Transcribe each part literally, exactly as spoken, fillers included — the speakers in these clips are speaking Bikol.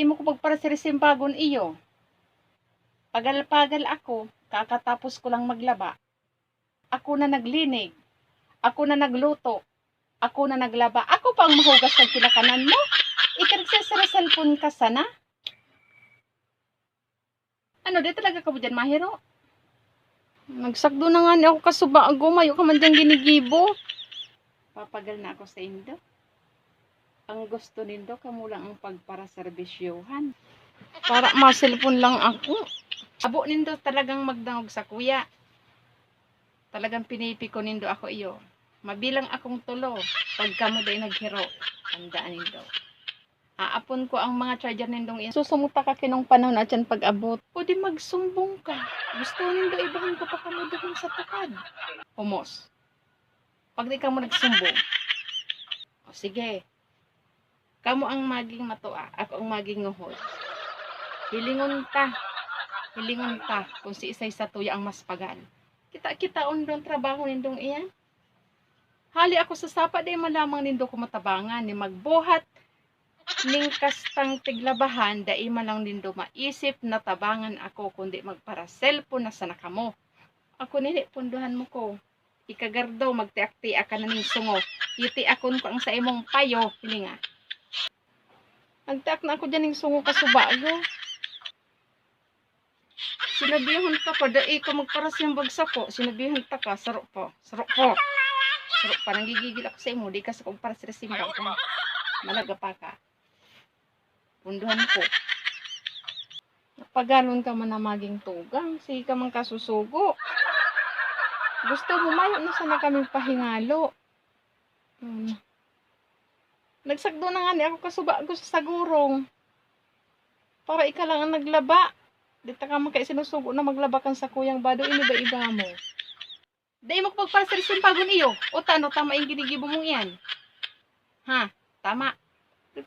Imo ko pagparasirisimbagon iyo. Pagal-pagal ako, kakatapos ko lang maglaba. Ako na naglinig, ako na nagluto, ako na naglaba, ako pa ang mahugas ng kinakanan mo? Ika nagsisireselpon ka sana? Ano, di talaga kamo diyan mahiro? Nagsakdo na nga ni ako kasubago, mayo ka man diyang ginigibo. Papagal na ako sa indo. Ang gusto nindo, kamo lang ang pagparaserbisyohan. Para maselpon lang ako. Abo nindo talagang magdangog sa kuya. Talagang pinipi ko nindo ako iyo. Mabilang akong tulo, pag kamo dai naghiro, tandaan nindo. Aapon ko ang mga charger nindong iyan. Susumuta ka kinong panahon at yan pag-abot. O di magsumbong ka. Gusto nindo ibahan ko pa kamo doon sa tukad. Humos. Pag di kamo nagsumbong. O sige. Kamo ang maging matua, ako ang maging nguhod. Hilingon ta. Hilingon ta kung si isay sa tuya ang mas pagal. Kita-kitaon doon trabaho nindong iyan. Hali ako sa sapa, dai man lamang nindo ko matabangan ni magbuhat ning kastang tiglabahan, dai man lang nindo maisip na tabangan ako, kundi magparaselpon na sana kamo. Ako nini, pundohan mo ko. Ikagardo, magtiak-tiak ka na ning sungo. Itiakon ko ang sa imong payo, hilinga. Nagtiak na ako dyan ning sungo kasubago. Sinabihan ta ka, dai ka magparasimbag sako. Sinabihan ta ka, saro pa. Saro pa. Saro pa, nanggigigil ako sa imo. Di ka sa kong parasirasimbag ka. Malaga pa ka. Punduhan ko. Napagalon ka man na maging tugang. Sige ka man kasusugo. Gusto mo, mayo na sana kaming pahingalo. Hmm. Nagsakdo na nga ni ako kasubago sa sagurong. Para ika lang ang naglaba. Di ta ka man kaya sinusugo na maglaba kan sakuyang bado, iniba-iba mo. Dai mo ko pagpasirisimpagon iyo. O tano, tama yung ginigibo mong iyan. Ha? Tama.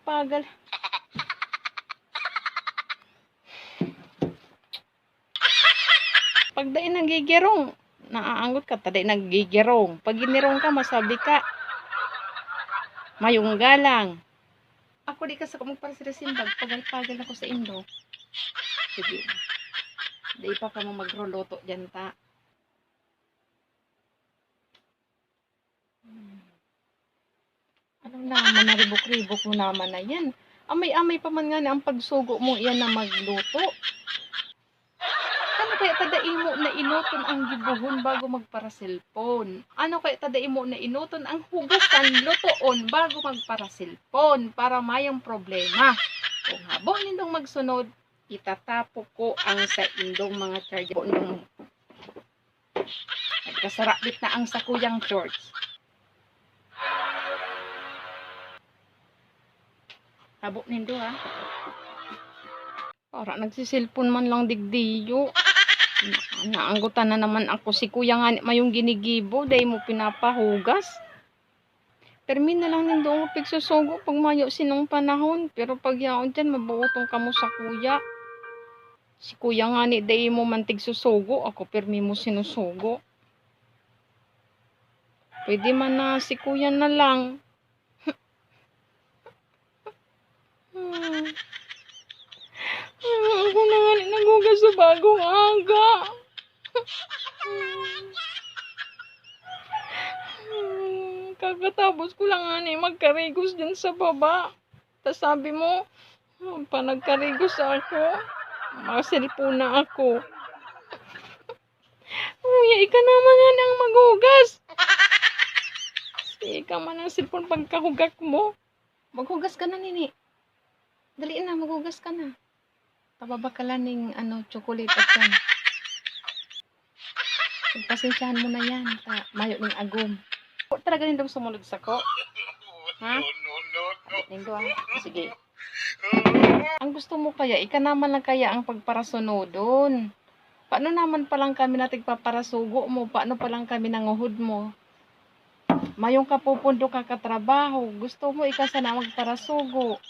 Pagal. Pag dai nagigirong, naaanggot ka, ta dai nagigirong. Pag ginirong ka, masabi ka, mayong galang. Ako di ka sa magparasirisimbag, pagal-pagal ako sa indo. Sige. Dai pa kamo magruluto dyan, ta. Hmm. Ano naman, naribok-ribok mo naman na yan? Amay-amay pa man nga na ang pagsugo mo iyan na magluto. Ano kaya ta dai mo na inoton ang gibohon bago magparaselpon? Ano kaya ta dai mo na inoton ang hugasan, lutoon bago magparaselpon para mayong problema? Kung habo nindong magsunod, itatapok ko ang sa indong mga charger. Nagkasarabit na ang sakuyang shorts. Habo nindo, ha? Para nagsiselpon man lang digdiyo. Na-, naanggotan na naman ako. Si kuya nga ni mayong ginigibo, dai mo pinapahugas. Permi na lang nindo ang pigsusugo pag mayo sinong panahon. Pero pag yaon dyan, mabuotong kamo sa kuya. Si kuya nga ni, dai mo man tigsusugo. Ako, permi mo sinusugo. Pwede man na si kuya na lang. Hmm. Hmm, ako na nga ni naghugas sa bagong aga. Hmm, kakatapos ko lang nga ni magkarigos dyan sa baba. Tas sabi mo, hmm, pa nagkarigos ako, maselpon na ako. Uy, ika naman yan ang maghugas. Ika man ang cellphone pagkahugak mo. Maghugas ka na, nini. Dali na, maghugas ka na. Pababa ka lang ning, ano, chocolate at yan. Pagpasensyahan mo na yan. Ta, mayo ning agom. Ako talaga nindong sumunod sako. Ha? Nindo, ah. Sige. Ang gusto mo kaya, ika naman lang kaya ang pagparasunodon. Paano naman palang kami na tigpaparasugo mo? Paano palang kami nanguhod mo? Mayong kapupundo ka katrabaho. Gusto mo, ika sana magparasugo.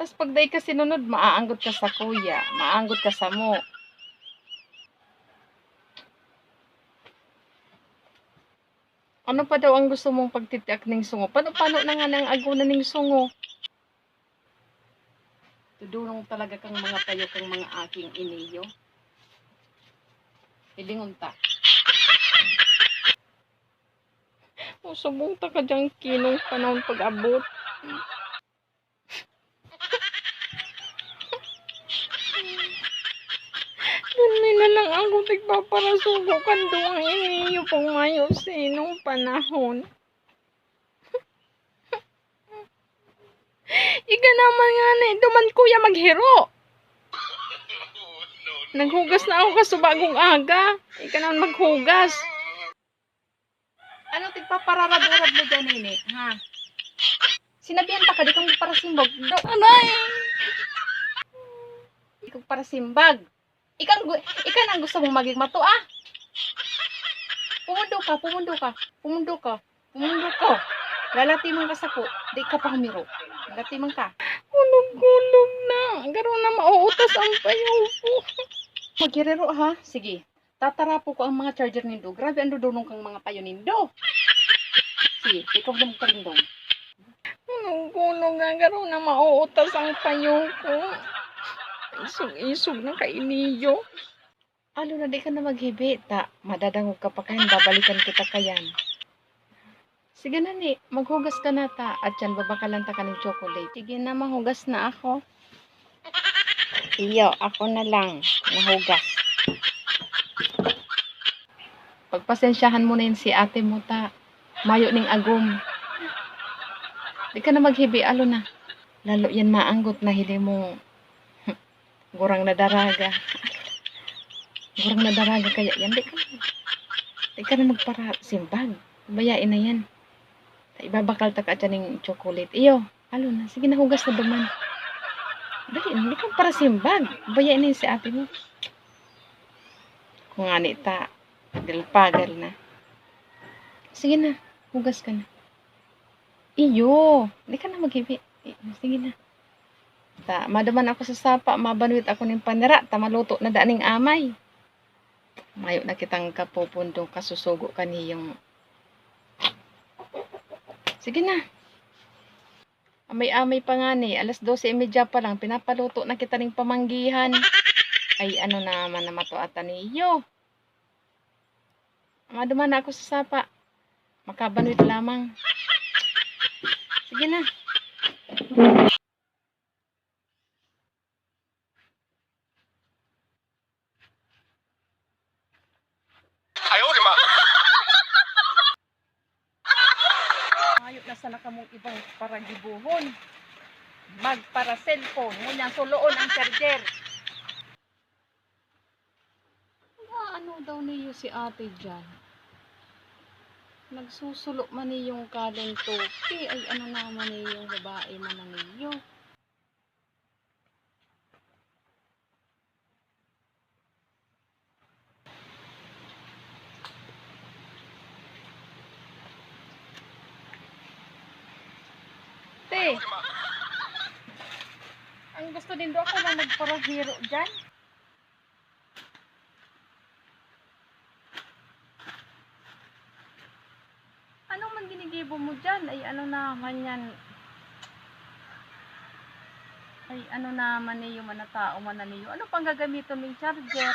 Tas pag dai ka sinunod, maaanggot ka sa kuya, maaanggot ka sa mo. Ano pa daw ang gusto mong pagtitiak ning sungo? Pano-pano na nga nang aguna ning sungo? Tudulong talaga kang mga payo kang mga aking iniyo. Hilingon ta. Usubong ta ka dyan, Kinong, panahon pag-abot. Dumi na lang ako tigpaparasugo kan duwang iniyo pang mayo sinong panahon. Ika naman nga na, duman kuya maghiro. Naghugas na ako kaso bagong aga. Ika naman maghugas. Ano tigpapararab-urab mo dyan, nini? Ha? Sinabihan ta ka, di ka magparasimbag. Do, Aray! Di ka magparasimbag. Ikaw, gu- ikaw nang gusto mong maging mato, ah? Pumundo ka, pumundo ka, pumundo ka, pumundo ka. Lalatiman ka sako, di ka pa humiro. Lalatiman ka. Kulog-kulog na. Garo na mauutas ang payo ko. Maghiriro, ha? Sige. Tatarapo ko ang mga charger nindo. Grabe ang dudunong kang mga payo nindo. Sige, ikaw na magparindong. Kulog-kulog na. Garo na mauutas ang payo ko. Isog-isog na kainiyo. Alo na, di ka na maghibi, ta madadangog ka pa kayan, babalikan kita kayan. Sige na ni, maghugas ka na ta, at yan, babakalan ta ka ning chocolate. Sige na, mahugas na ako. Iyo, ako na lang, nahugas. Pagpasensyahan mo na yun si ate mo ta, mayo ning agom. Di ka na maghibi, alo na. Lalo yan maanggot na hili mo. Gurang na daraga. Gurang na daraga kaya yan. Di ka, di ka na magparasimbag. Bayain na yan. Ibabakal ta ka dyan ng chocolate. Iyo, alo na. Sige na, hugas na duman. Dali na, di ka parasimbag. Bayain na yun si ate mo. Kung ani ta, dalpagal na. Sige na, hugas ka na. Iyo, di ka na maghibi. I- Sige na. Ta, maduman ako sa sapa, mabanwit ako ning panira, ta maluto na da ning amay. Mayo na kitang kapupundong kasusugo kaniyong. Sige na. Amay-amay pa ngani, alas dose y media pa lang, pinapaluto na kita ning pamanggihan. Ay, ano naman na matuatan niyo. Maduman na ako sa sapa. Makabanwit lamang. Sige na. Ayaw, di ba? Mayo na sana kamong ibang paragibohon. Magpara-cellphone, ngunyan suloon ang charger. Ano daw niyo si ate dyan? Nagsusulo man niyong kaling toke. Ay, ano naman niyong babae man na niyo? Te, ang gusto nindo ako na magparahiro dyan? Ano man ginigibo mo dyan? Ay, ano naman yan? Ay, ano naman niyo, manatao man na niyo. Ano pang gagamiton mong charger?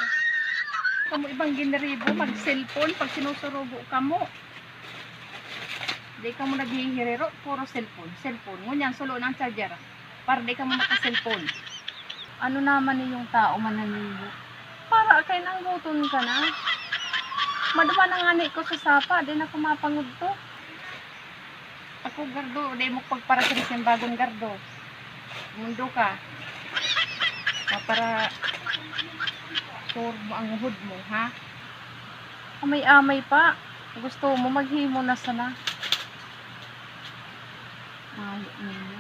Kamo ibang giniribo, mag-cellphone, pag sinusurugo kamo. Di kamo naghihiriro, puro cellphone, cellphone. Ngunyan, sulo ng charger. Para di kamo maka-cellphone. Ano naman niyong tao man na niyo? Para kay nangguton ka na. Maduman na ngani ko sa sapa, di na ko mapangudto. Ako, Gardo, di mo pagparasin sa bagon, Gardo. Mundo ka. Ah, para sure mo ang uhod mo, ha? Amay-amay pa. Gusto mo, maghimo na sana. Ay, ano?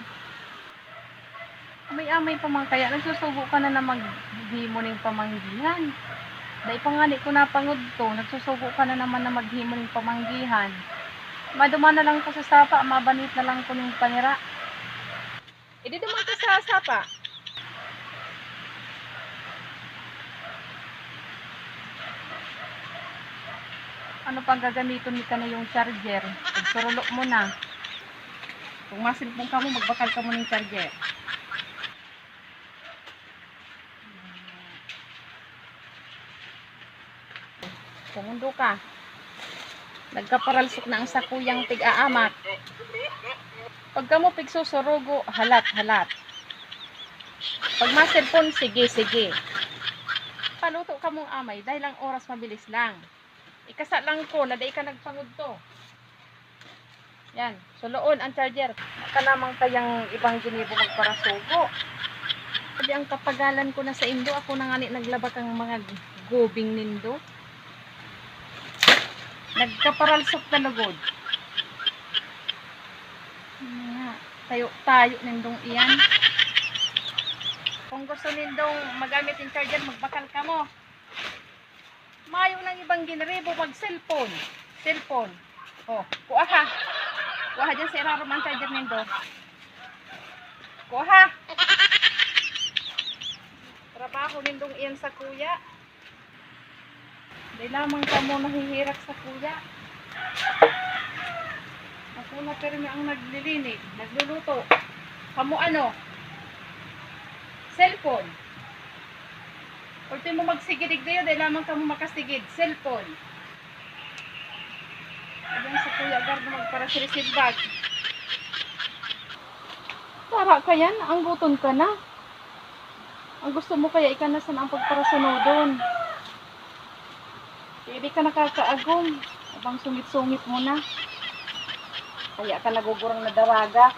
Amay-amay pa man kaya, nagsusugo ka na na maghimo ning pamanggihan. Dai pa ngani ko napangudto, nagsusugo ka na naman na maghimo ning pamanggihan. Maduman na lang ko sa sapa, mabanwit na lang ko ning panira. Idi duman ka sa sapa. Ano pang gagamiton mi kaniyong charger? Pagsurulok mo na. Kung maselpon kamo, magbakal kamo nin charger. Tumundo ka. Nagkaparalsok na ang sakuyang tig-aamak. Pag kamo pigsusurugo, halat, halat. Pag maselpon, sige, sige. Paluto kamong amay dahil ang oras mabilis lang. Ikasa lang ko na dai ka nagpangudto. Yan, suloon ang charger. Maka lamang kayang ibang ginibo magparasugo. Sabi ang kapagalan ko na sa indo, ako na ngani naglaba kang mga gubing nindo. Nagkaparalsok na lugod. Mga tayo-tayo nindong iyan. Kung gusto nindong magamit yung charger, magbakal kamo. Mayo nang ibang giniribo, mag-cellphone. Cellphone. Oh, kuha ha. Kuha ha dyan sa irarom ang charger nindo. Kuha ha. Trabaho nindong iyan sa kuya. Di lamang kamo nahihirak sa kuya. Ako na pirmi ang naglilinig, nagluluto. Kamo ano? Cellphone. Ultimo magsigid igdayo, di lamang kamo makasigid. Cellphone. Ayan sa Kuya Gar na magparasirisin bag. Tara ka yan, angguton ka na. Ang gusto mo kaya ika na sana ang pagparasunodon. Kaya di ka nakakaagom. Abang sungit-sungit mo na. Kaya ka nagugurang na daraga.